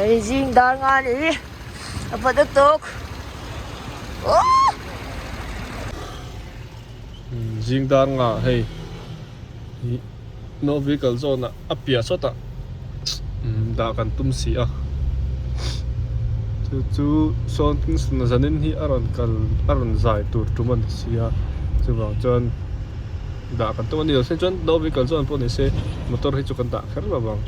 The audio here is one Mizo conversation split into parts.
Hei zing dar nga a ni a vawt lutuk aww. Zing dar nga hei ih no vehicle zawn ah a piah sawt ah dah kan tum si a chu chu sawn zanin hi a rawn kal a rawn zai tur tum a ni si a chuvang chuan dah kan tum a ni lo se chuan no vehicle zawn pawh ni se motor hi chu kan dah kher lo vang.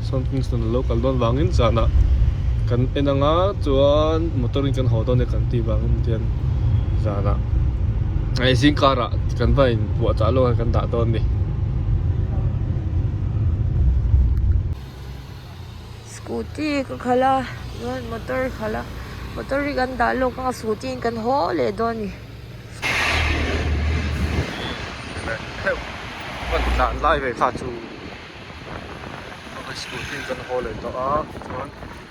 Sawn Kingston a lo kal dawn vangin zanah kan en anga chuan motor in kan haw dawn e kan tih vangin tian zanah hei zingkar ah kan va in puah chah lawk a kan dah dawn a ni. Scooty ka khalh a chuan motor khalh a motor hi kan dah lawk anga scooty in kan haw leh dawn a ni. Kan tlan lai ve kha chu a scooty kan haw leh tawh a chuan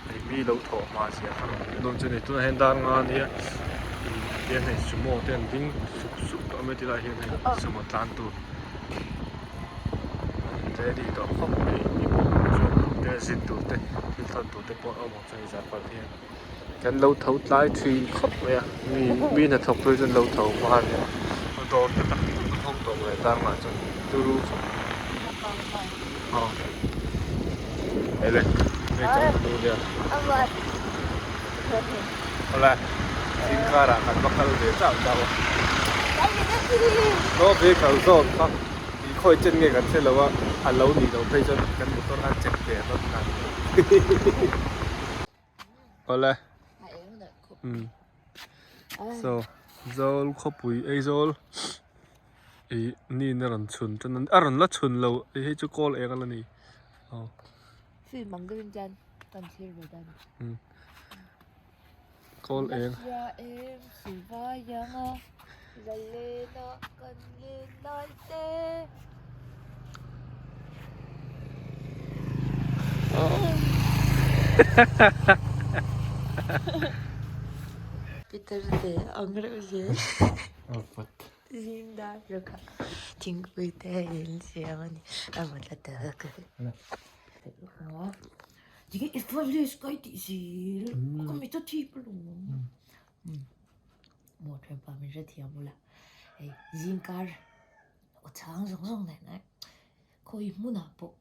hei mi lo thawh hma zia kha dawn chu a ni tunah hian dar nga ania tihian hei sumo te an ding sup sup tawh mai tilaiah hian hei sumo tlan tur an ready tawh khawp mai mi pawh chuan tur te zin tur te thil thawn tur te pawh a awm ang chuan hei zah palh hian. Kan lo tho tlai thin khawp mai a, mi mi hnathawk tur chuan lo tho hma a nia, dawr te tak tak a hawng tawh mai tang ah chuan turu khawp mai aw ele hei chuan ka nu nia awle zingkar ah kan va kal ve chauh chauh a no vehicle zawn kha ih khawi chen nge kan hre lo a a lo nih loh phei chuan kan motor a check ve hlawm na. Awle umm so zawl khawpui Aizawl ih ni in a rawn chhun tan a a rawn la chhun lo hei hi chu kawl eng a la ni aw. Film ang deuhin chuan kan thlir ve ta a ni. Umm kawl eng. Peter te ang reuh zel zing dar rukah thingpui te a in siam a ni a mut a tel ka Maw thianpa min hrethiam ula hei zingkar aw chhang zawng zawng nen a khawi hmunah pawh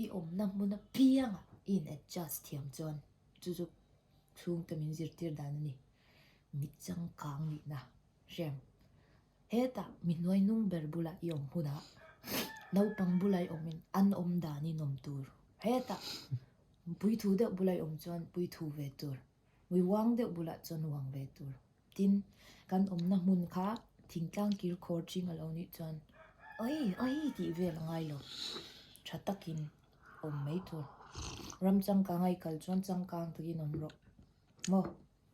i awmna hmun apiangah i in adjust thiam chuan chu chu chhungte min zirtir dan a ni mi changkang nihna hriam hetah mi hnuai hnung ber bulah i awm hunah naupang bula i awmin an awm dan in awm tur hetah puithu deuh bula i awm chuan puithu ve tur. Mui uang deuh bulah chuan uang ve tur. Tin, kan awmna hmun kha thingtlang kir khawr ching a lo nih chuan Oi! Oi! tih vel a ngai lo. Tha takin awm mai tur. Ram changkang a i kal chuan changkang takin awm rawh. Maw?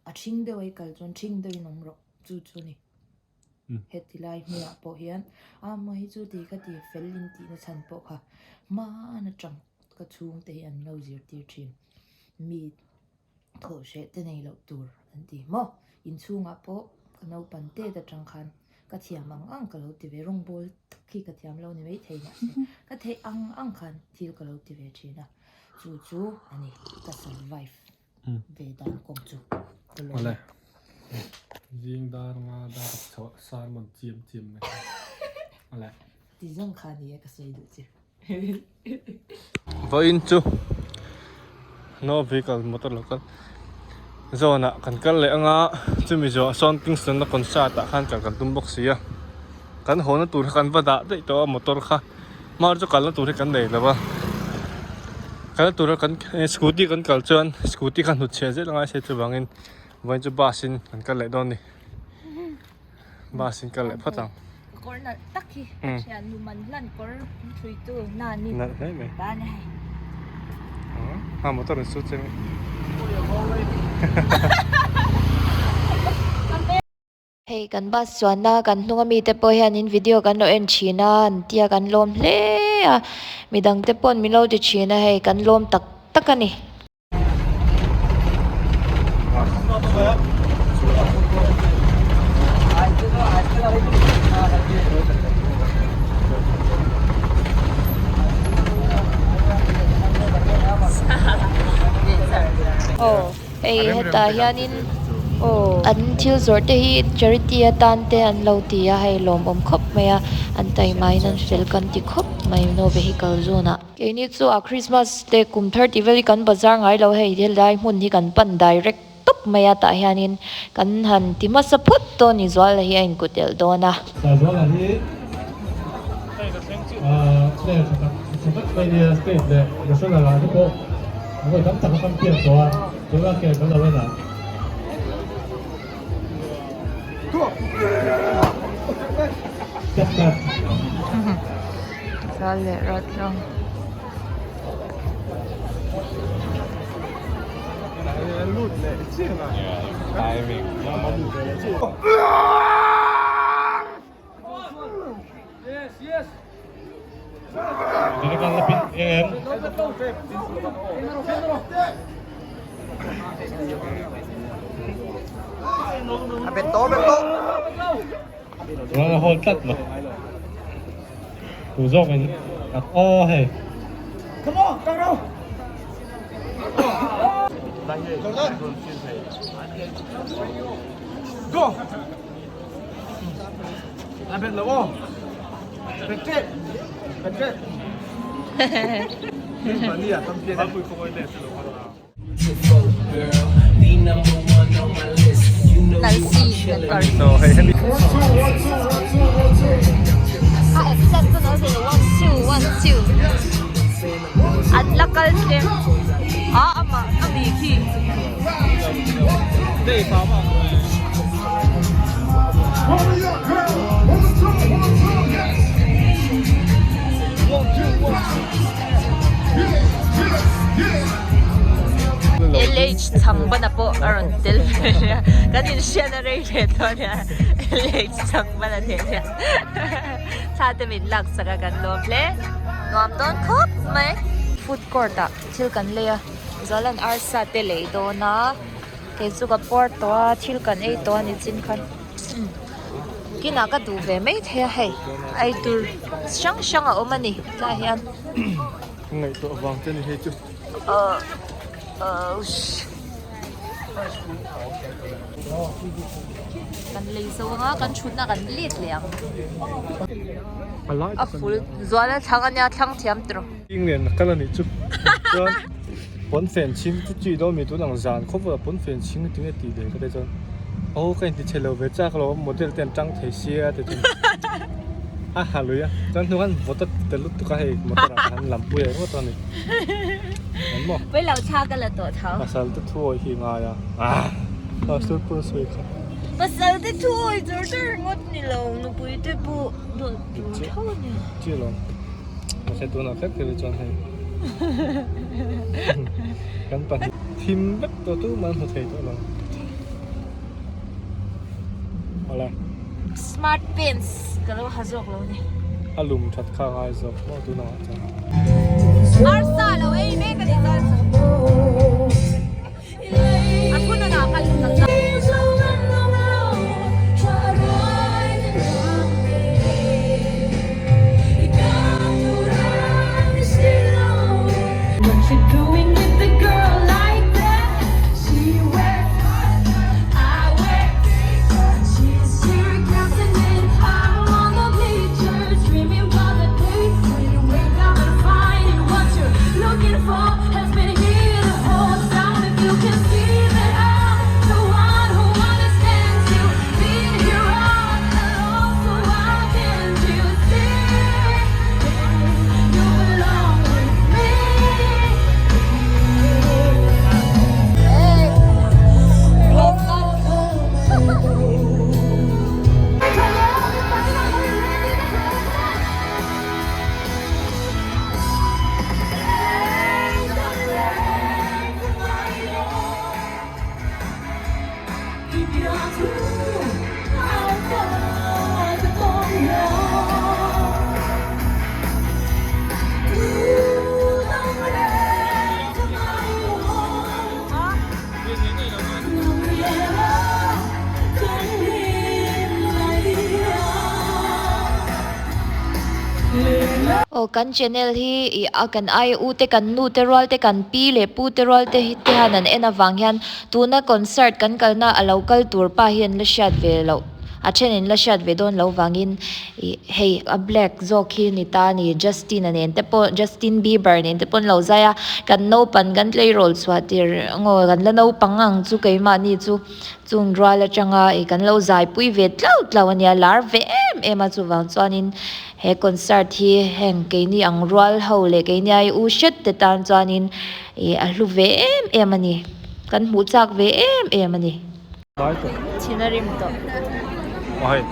A thing deuh a i kal chuan thing deuhin awm rawh. Chu chu a ni. Heti lai hmunah pawh hian a maw hi chu ti ka ti fel in tihna chhan pawh kha hman atang ka chhungte hi an lo zirtir thin. Mi thawh hreh te nei loh tur an ti maw? Inchhungah pawh ka naupang tet atang khan ka thiam ang ang ka lo ti ve rawngbawl tak hi ka thiam lo ni maithei mahse ka theih ang ang khan thil ka lo ti ve thin a chu chu a ni ka survive ve dan kawng chu ka lawm. Awle zing dar nga dar chhuah sermon chiam chiam mai awle. Ti zawng kha ni e ka sawi duh che. Vawiin chu no vehicle motor lo kal zawn ah kan kal leh anga chumi zawh ah sawn Kingston a concert ah khan kal kan tum bawk si a kan haw na tur kha kan va dah daih tawh a motor kha hmar chu kalna tur hi kan nei lo va kalna tura kan scooty kan kal chuan scooty kha hnutchhiah zel angai se chuvangin vawiin chu bus in kan kal leh dawn a ni. Bus in kal leh phawt ang. Ka kawr nalh tak hi ka thian nu man hlan kawr thui tu na ni. Nalh hle mai. Ta ni hei. Ha motor in su cheng. Hei kan bus chuanna kan hnung ami te pawh hianin video kan lo en thin a an tia kan lawm hle a midang te pawn min lo ti thin a hei kan lawm tak tak a ni. Aw hei hetah hianin an thil zawrh te hi charity atan te an lo ti a hei lawmawm khawp mai a an taimain an fel kan ti khawp mai no vehicle zone ah. Keini chu a Christmas te kum thar tih vel hi kan bazar ngai lo hei helai hmun hi kan pan direct tawp mai a tah hianin kan han ti hmasa phawt dawn ni Zuala hi a inkut elh dawn a. Zuala hi player tha tak tha tak mai nia state leh national ah te pawh vawi tam tak a champion tawh a tunah kel kan lo en ang. Zal leh rat rawng. A accent chu no thei one two one two an la kal tlem a amah a mi khi. LH Chhangbana pawh a rawn tel ve nia kan inhriatna rei leh dawn nia LH Chhangbana nen hian thla te min laksak a kan lawm hle nuam dawn khawp mai. Food court ah thil kan lei a Zuala'n arsa te lei dawn a kei chu ka puar tawh a thil kan ei tawh a ni chin khan kinah ka duh ve mai thei a hei ei tur hrang hrang a awm a ni tlaiah hian. Ngaihtuah vang che ni hei chu. Kan lei zo anga kan thutna kan let leh ang. A ful zual a thlang ania thlang thiam tawh. England a kal a nih chu chuan pawnfen chhing chu chi dawn mi tun ang zan khawp a pawnfen chhing tinge tih leh ka ti chuan aw ka inti chhe lo ve chak lo model te an tang thei sia ti chuan a ha lui a chuan hnu khan vawt a ti ta lutuk a hei motor ah khan lampui a ringawt a ni an maw Pawilo thla ka la tawh tho. Pasal te thu awih hi ngai a pastor pawn sawi kha. Pasal te thu awih tur tur ringawt ni lo nupui te pawh dawt tur tho a ni. Chi lo. Mahse tunah kher kher hi chuan hei kan pahnih thim vek tawh tu man hmu thei tawh lo. Awle. Smart pants ka lo ha zawk lo ni. A lum that kha ngai zawk maw tunah chuan. Arsa lo ei mek a ni chuan. A phun a ngah kal Aw kan channel hi ih a kan ai u te kan nu te rual te kan pi leh pu te rual te hi te hian an en avang hian tuna concert kan kalna a lo kal tur pa hi an la hriat ve loh a then in la hriat ve dawn loh vangin ih hei a black zawk hi ni ta a ni Justin a nen te pawh Justin Bieber nen te pawh an lo zai a kan naupang kan tleirawl chhuah tir ngaw kan la naupang ang chu keimahni chu. Chung rual atanga ih kan lo zaipui ve tlau tlau a nia, lar ve em em a chuvang chuanin he concert hi heng keini ang rual ho leh keini ai u hret te tan chuanin ih a hlu ve em em a ni, kan hmuh chak ve em em a ni. Thin a rim tawh. Aw hei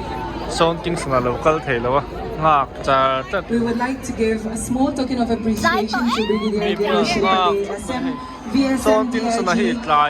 sawn Kingston a lo kal thei lo a nghak char chat. We would like to give a small token of appreciation to Brigadier Girish Shilpade SM. Sawn Kingston-a hi tlai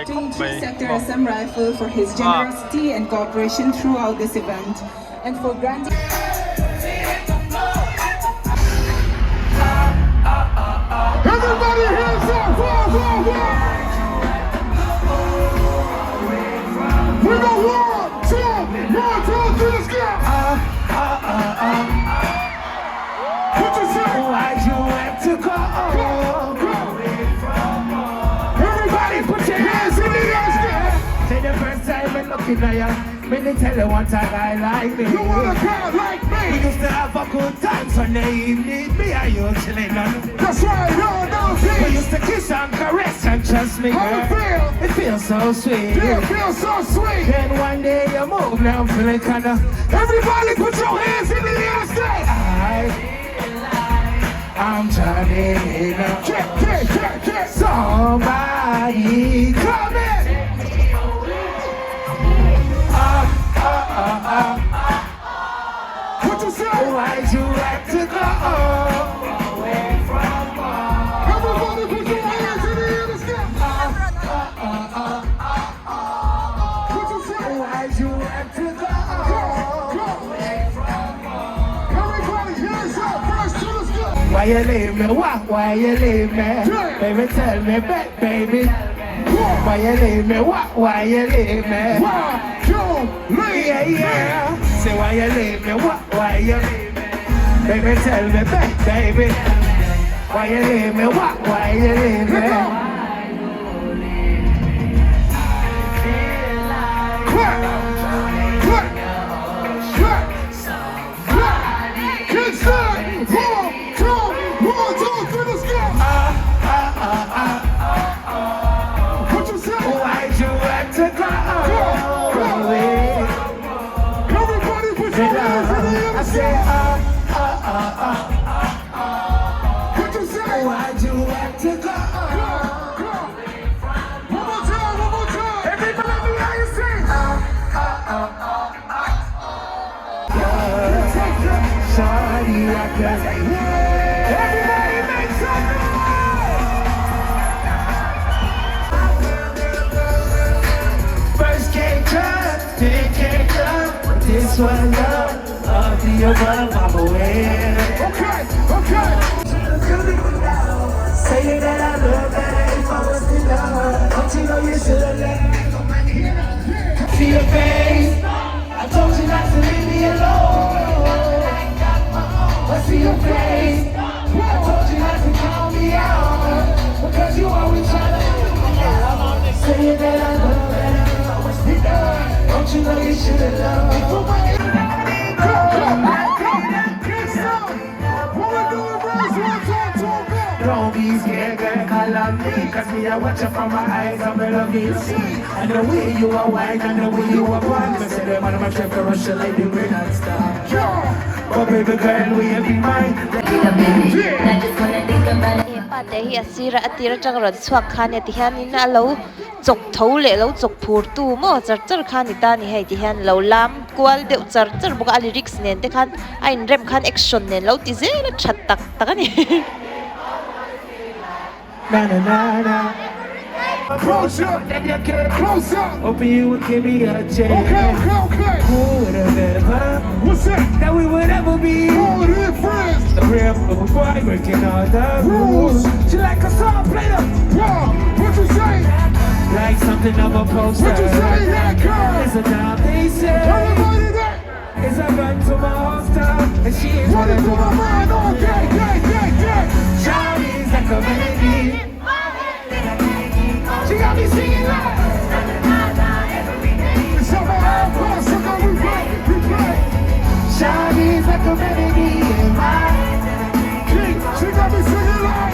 khawp mai maw. He pa te hi a sir a tir atang rawn chhuak kha nia tihianin a lo chawk tho leh lo chawk phur tu maw char char kha a ni ta a ni hei tihian lo lam kual deuh char char bawk a a lyrics nen te khan a inrem khan action nen lo ti zel a tha tak tak a ni. Running through my mind all day, day, day, day. Shawty's like a melody. She got me singing like. It's on my iPod, so go replay, replay. Shawty's like a melody in my key. She got me singing like.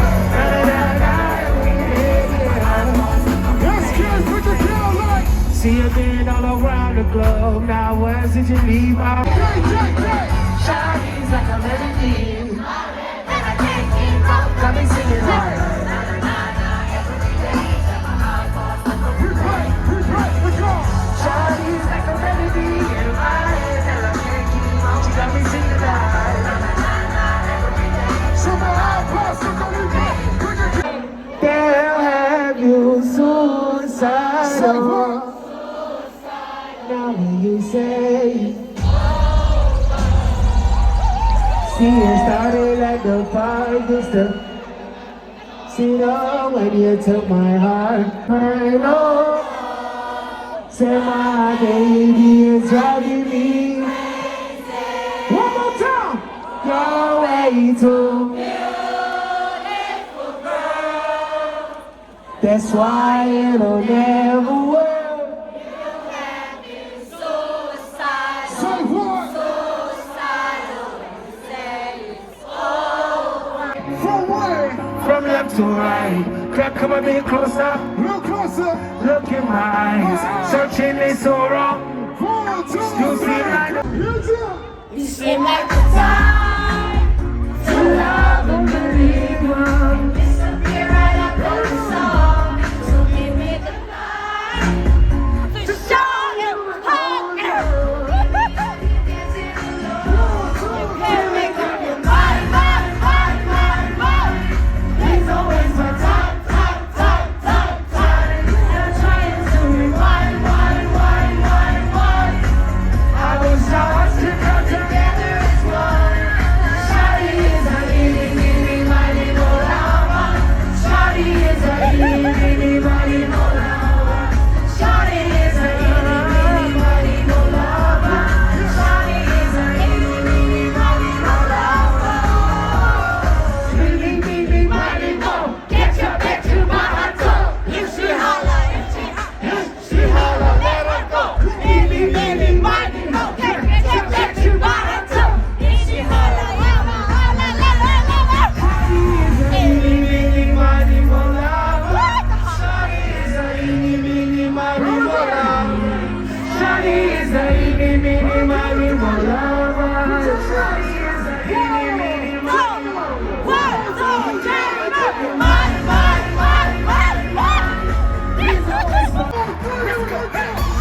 Yes, kids, put the girl like. See you been all around the globe. Now where did you leave my Day, day, day. Shawty's like a melody. Got me singing like. Replay, replay, the girl. Shawty's like a melody in my head that I can't keep out. She got me singing like. So my iPod, so go replay, put the girl. They'll have you Say suicidal. what? Now when you say. See it started at the park used to See the when you took my heart I know Say my baby is driving me One more time. You're way too That's why it'll never work Say what? From where? From left to right Crack, come a bit closer Look closer. Look in my eyes Searching is so wrong One, two, You three. seem like- You too. You seem like the time to love and believe one. Disappear right after the song. So give me the night to show you how. Dancing alone. You can't make up your mind, mind, mind, mind, mind. Please don't waste my time, time, time, time, time. And I'm trying to rewind, wind, wind, wind, wind. I wish I was to come together as one. Shawty is a eeny, meeny, miny, mo, lover. Shawty is a eeny, meeny, miny, mo, lover. Shawty is a eeny, meeny, miny, mo, lover. Shawty is a eeny, meeny, miny, mo, lover. Meeny, meeny, miny, mo. Get your back to my hot tub. If she holla, if she holla, if she holla, let her go. Eeny, meeny, miny, mo. Get your back to my hot tub. If she holla, holla, holla, la, la, la, la. Eeny, meeny, miny, mo, lover. Shawty is a eeny, meeny, miny, mo, lover. Shawty is a eeny, meeny, miny, mo, lover. Shawty is a eeny, meeny, miny, mo, lover. One, two, three, four. Mine, mine, mine, mine, mine.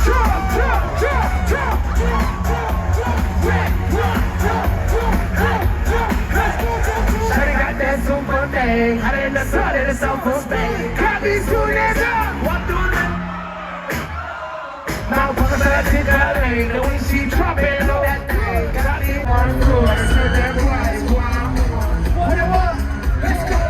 Jump, jump, jump, jump, jump, jump, jump. One, two, two, three, four. Let's go, jump, jump. Shawty got that super thing, hotter than the sun in the South Coast Bay. Got me soon as up. Walk through the Now fuck that chick out lane, the way she dropping low that thing. Got me one crew, I said that right. What it was? Let's go.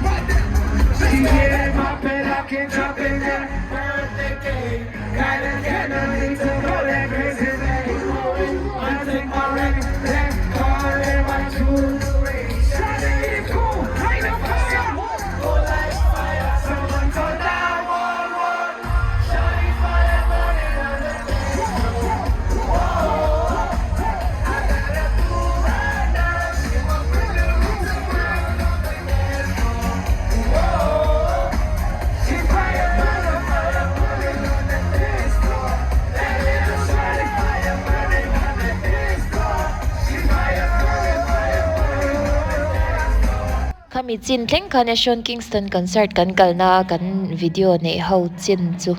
Right there. She get my bed, I can jump in that birthday cake. Got a candle to go that crazy thing. I take my ring, that car and my jewelry. Shawty is cool. Ain't no fire. Go like fire, someone call 911. Shawty fire burning on the dance floor. Whoa, I got a fool right now. She won't bring the roots around on the dance floor. Whoa, she fire burning, fire burning on the dance floor. That little shawty fire burning on the dance floor. She fire burning, fire burning on the dance floor. Khami chin thleng khan a Sean Kingston concert kan kalna kan video neih ho chin chu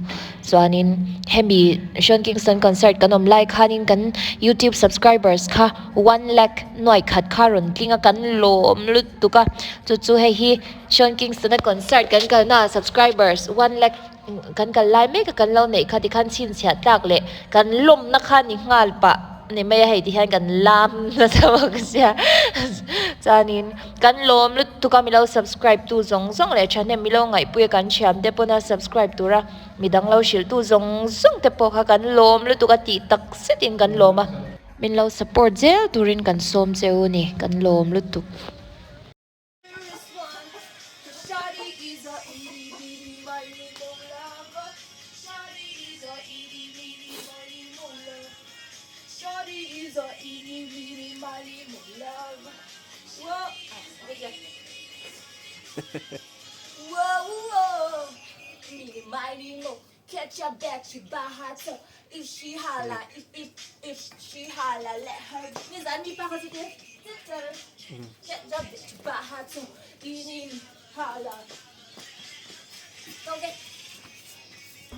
chuanin hemi Sean Kingston concert kan awm lai khanin kan youtube subscribers kha one lakh nuai khat kha rawn tling a kan lawm lutuk a chu chu hei hi Sean Kingston a concert kan kalna ah subscribers one lakh kan kal lai mek a kan lo neih kha tikhan chhinchhiah tlak leh kan lawmna kha ni nghal pah ni mai a hei ti hian kan lam nasa bawk sia chuanin kan lawm lutuk a milo subscribe tu zawng zawng leh thahnem milo ngaihpui a kan thiam te pawn a subscribe tura midang lo hrilh tu zawng zawng te pawh kha kan lawm lutuk a tih tak zetin kan lawm a. Min lo support zel turin kan sawm che u ni, kan lawm lutuk.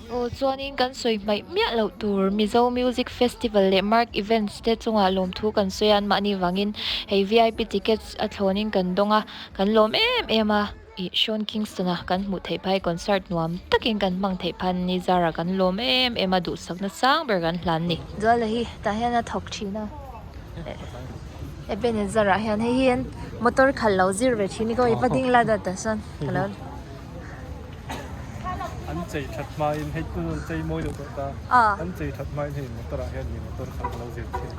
Aw chuanin kan sawi hmaih miah loh tur Mizo Music Festival leh Mark Events te chungah lawmthu kan sawi a anmahni vangin hei vip tickets a thlawnin kan dawng a kan lawm em em a. Ih Sean Kingston a kan hmuh theih phai concert nuam takin kan hmang theih phan ni zara kan lawm em em a duhsakna sang ber kan hlan ni. Zuala hi tah hian a thawk thin a Ebenezer ah hian hei hian motor khalh lo zir ve thin i ka va ding la dat ah sawn ka lo. An chei that hmain hei chu an chei mawi deuh tawh ta an chei that hmain hei motor ah hian mi motor khalh lo zir thin.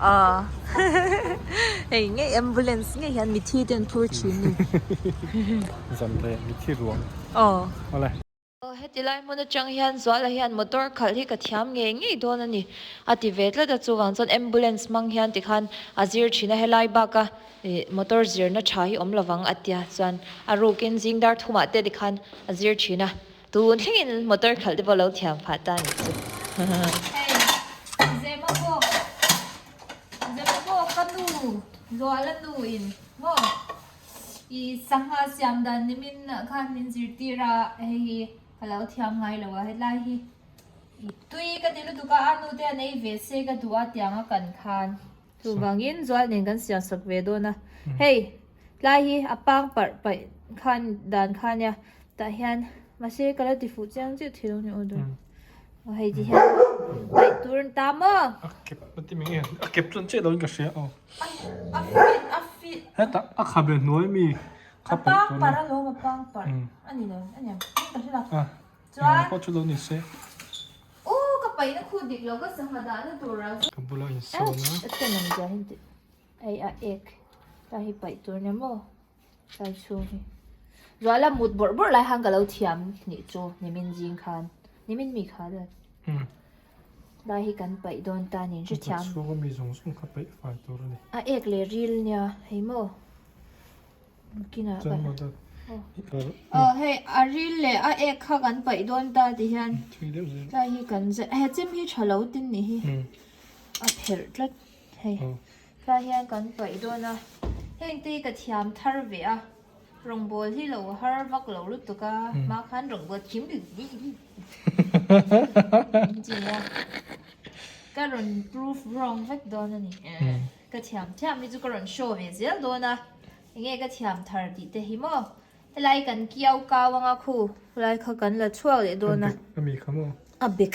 Hei ngei ambulance ngei hian mithi te an phur thin ni. Zan leh mithi ruang. Aw. Awle. Aw heti lai hmun atang hian Zuala hian motor khalh hi ka thiam ngei ngei dawn a ni a ti ve tlat a chuvang chuan ambulance hmang hian tikhan a zir thin a helai baka ih motor zirna tha hi awm lovang a tia chuan a rukin zing dar thumah te tikhan a zir thin a tun thlengin motor khalh te pawh lo thiam phah ta a nih chu. Hei Zema pawh Zema pawh ka nu Zuala nu in maw. I sangha siam dan nimin ah khan min zirtir a hei hi ka lo thiam ngai lo a hetlai hi i tui ka ti lutuk a a nu te an ei ve se ka duh a tiang a kan khan chuvangin zual nen kan siam sak ve dawn a hei tlai hi a pang parh paih khan dan kha nia tah hian mahse ka lo ti fuh chiang chiah thei lo ni aw dawn aw hei ti hian paih tur an ta maw a kep a ti mai nge a kep chuan chiah lo in ka hria aw. A fit a fit. Heta a khabe hnuai mi kha paih A pang parh alawm a pang parh a ni lo a niang ka hre lo. Chuan pawh chu lo ni se. U ka paih na khu dik lo ka sangha dah na tur a. Ka bula in sawn a. A ten ang zia hin tih ei a ek ta hi paih tur nia maw tlai chhung hi. Zuala mut bawrh bawrh lai khan ka lo thiam nih chu nimin zing khan nimin mi kha le. Lai hi kan paih dawn ta niin hrethiam. Ka chhunga mi zawng zawng kha paih fai tur a ni. A ek leh ril nia hei maw kinah Chuan maw dawt. Aw hei a ril leh a ek kha kan paih dawn ta ti hian tlai hi kan zeh he chem hi tha lo tin nih hi a pherh tlat hei tlai hian kan paih dawn a heng te hi ka thiam thar ve a rawngbawl hi lo har vak lo lutuk a hma khan rawngbawl thim Ka rawn proof wrong vek dawn a ni. Ka thiam thiam hi chu ka rawn show ve zel dawn a. Enge ka thiam thar tih te hi maw. Helai kan kiau kau anga khu helai kha kan la chhuak leh dawn a. A mi kha maw? A bek.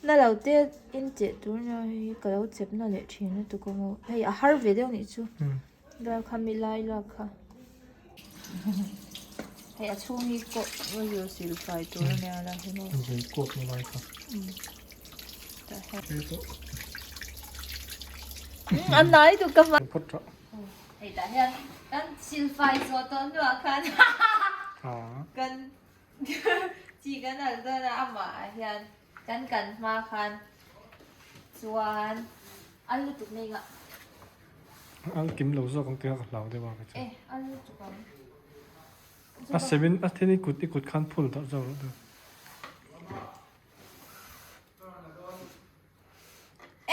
Na lo te in cheh tur nia hei ka lo chep na leh thin lutuk a maw. Hei a har ve deuh nih chu. Vel kha mi lai lak kha. Hei a chhung hi kawh va zir sil fai tur a nia la hi maw. Zui kuak na lai kha. An nai tuk ka hma. Phawt tah. Hei tah hian kan sil fai zawh tawh hnuah khan kan chi kan al dawn a amah ah hian kan kan hma khan chuan al lutuk nei ngah. Al kim lo zawk ang tih kha ka hlau deuh a ka chu. Eh al lutuk ang. A semin a then i kut i kut khan phul darh zawk rawh deuh.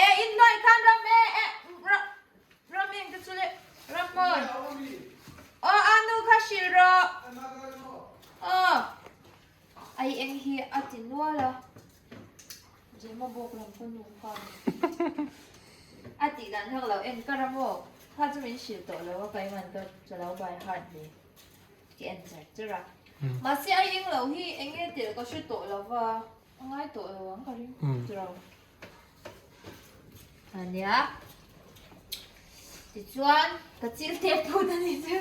Eh in hnuai khan ram e eh ram ram eng te chu le ram mawi. Aw a nu kha hrilh rawh. Aw ai eng hi a ti nual a. Zema bawk lam ka nu khan a tih dan hak lo en ka ram aw kha chu min hrilh tawh lo a kaiman ka ka lo by heart ve ka en char char a mahse a eng lo hi eng nge tel ka hre tawh lo va a ngai tawh lo ang ka ring tiro ania tichuan ka chil te phut a ni chu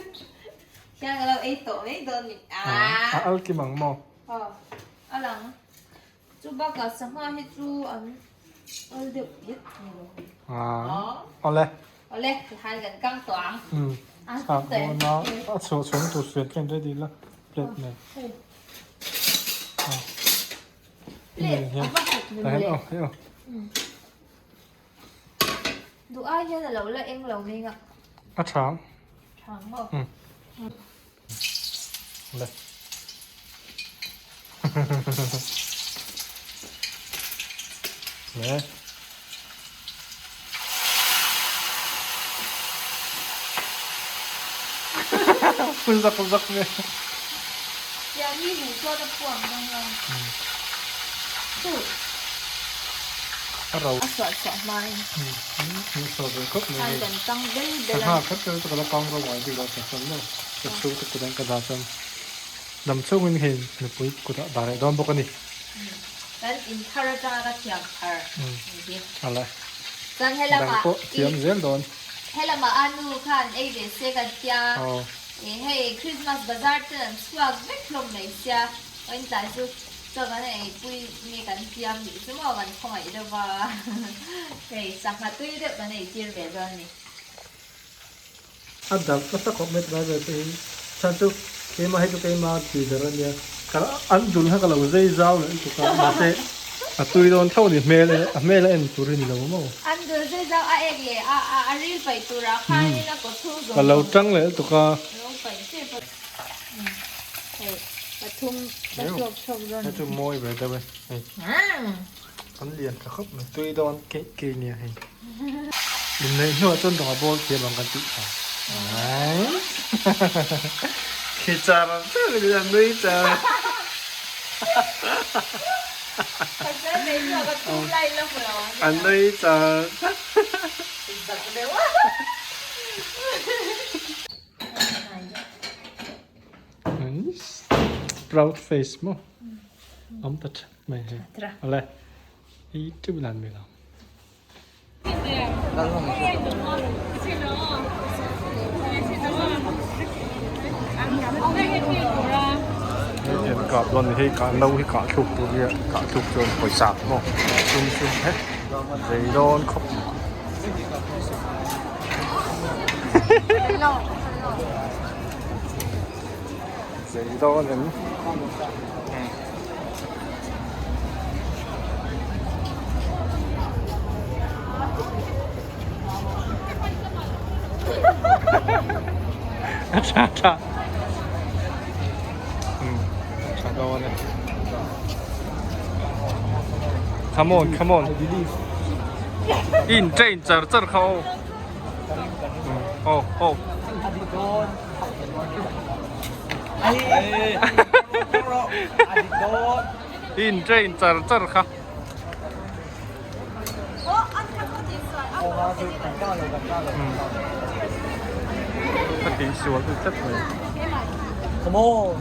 hian ka lo ei tawh mai dawn mi a al kim ang maw aw a lang. Chu bakah sangha hi chu an. Awl deuh piat ni lo. Ah. Awle. Awle, tikhan kan kang tawh ang. Um. Chhak dawn a, a chhuah chhuahna tur fian khan ready la plate nen. Plate a va khat ni mawle. Aw, hei aw. Duh ai hian a lo la eng lo mai nga. A thang. Thang maw? Um. Le. Le. Phun zak zak ve. Tiang hi hmuh chuan a phuam dawn lo. Chu. A ro. A suah chhuah hmain. Hmuh suah ve khawp mai. Khan kan tang bel bel a. Sangha khat khat chu ka la kang ro ngai bik lo ka hre lo. Ka chhung te kut an ka dah chuan dam chhungin hei nupui kut ah dah leh dawn bawk a ni. Kan in thar atanga ka thiam thar ni hi. A le. Chuan helamah Dang pawh thiam zel dawn. Helamah a nu khan ei ve se kan tia. Aw. Hei Christmas bazar ten an chhuak vek hlawm mai sia. Awin tlai chu chaw kan ei pui nge kan siam nih chu maw kan khawngaih deuh va. Hei sangha tui deuh kan ei tir ve dawn a ni. A dang nasa khawp mai tunlai vel te hi chhan chu keimah hi chu keima tih ber a nia ka an dul kha ka lo zei zau leh lutuk a mahse a tui dawn tho a ni hmel a hmel a en tur hi ni lo maw. An dul zei zau a ek leh a a ril paih turah khanin a kaw chhung zawng Ka lo tang leh lutuk a. Lo paih tep a. Hei pathum ka chhuak chhuak dawn. Hei chu mawi ve deuh e hei. An lian tha khawp mai tui dawn keih keih nia hei. Inneih hnuah chuan rawng a bawl thiam ang kan tih kha. Khi char char in a nui char. A nui char char. Proud face maw. Awm ta that mai hei. Awle i teuh lan mai lo. Hei hian kah dawn a ni hei kah no hi kah thluk tur hi a kah thluk chuan pawisa maw sum sum he zei dawn khawp zei dawn em. A tha tha tha dawn e come on come on in train char char kha aw oh oh In train char char kha. Ka tih sual tu tlat mai. Come on.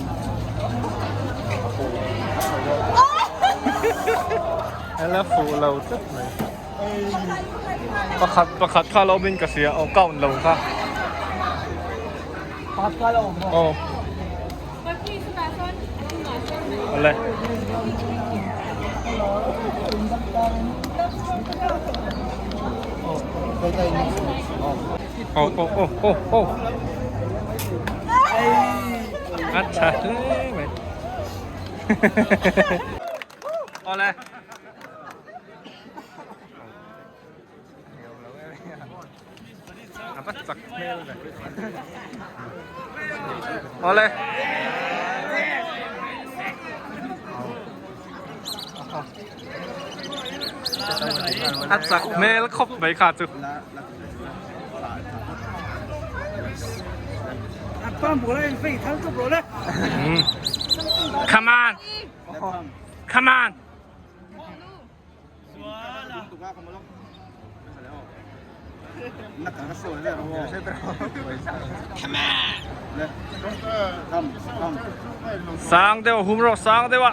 Ela fuh lo tlat mai. Pakhat pakhat kha lo awmin ka hria aw count lo kha. Pakhat kha lo awm maw? Aw. Awle. Aw aw aw aw aw. A tha hle mai. Awle. A va chak hmel ve. Awle. A chak hmel khawp mai kha chu. Come on. Come on. Sang deuh hum rawh sang deuh a.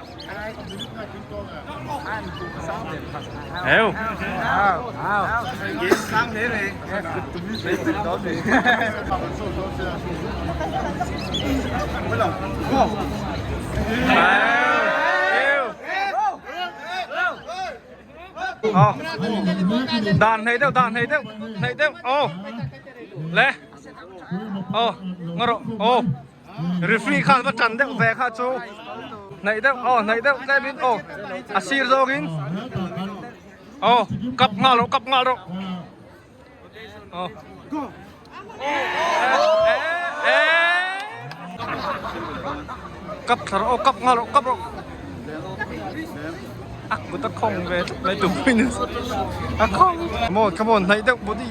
Eo. Eo. Aw Dan hnaih deuh dan hnaih deuh hnaih deuh aw Le Aw ngaw rawh aw Referee khan va tan deuh ve kha chu hnaih deuh aw hnaih deuh tlem in aw a sir zawk in aw kap nghal rawh kap nghal rawh aw kap thla rawh aw kap nghal rawh kap rawh a kut a khawng ve tlat mai tu pawhin a khawng come on come on hnaih deuh body.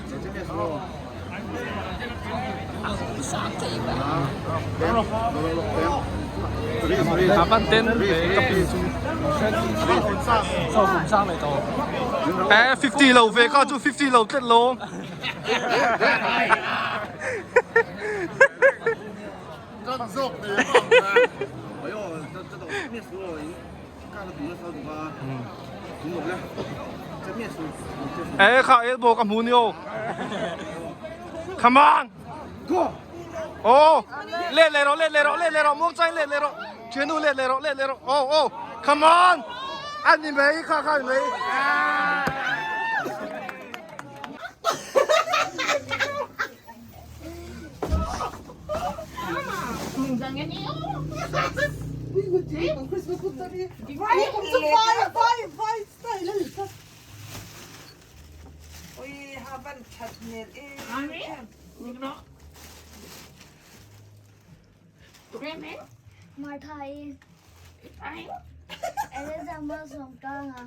Eh 50 lo ve kha chu 50 lo tlet lo. Eh kha elbow ka hmu ni o. Come on. Go. Oh, let leh rawh, let leh rawh, let leh rawh, muang chang let leh rawh. Thiannu let leh rawh, let leh rawh. Oh, oh. Come on. An ni mai, kha kha ni mai. Marthai Elizabeth Sawmtanga.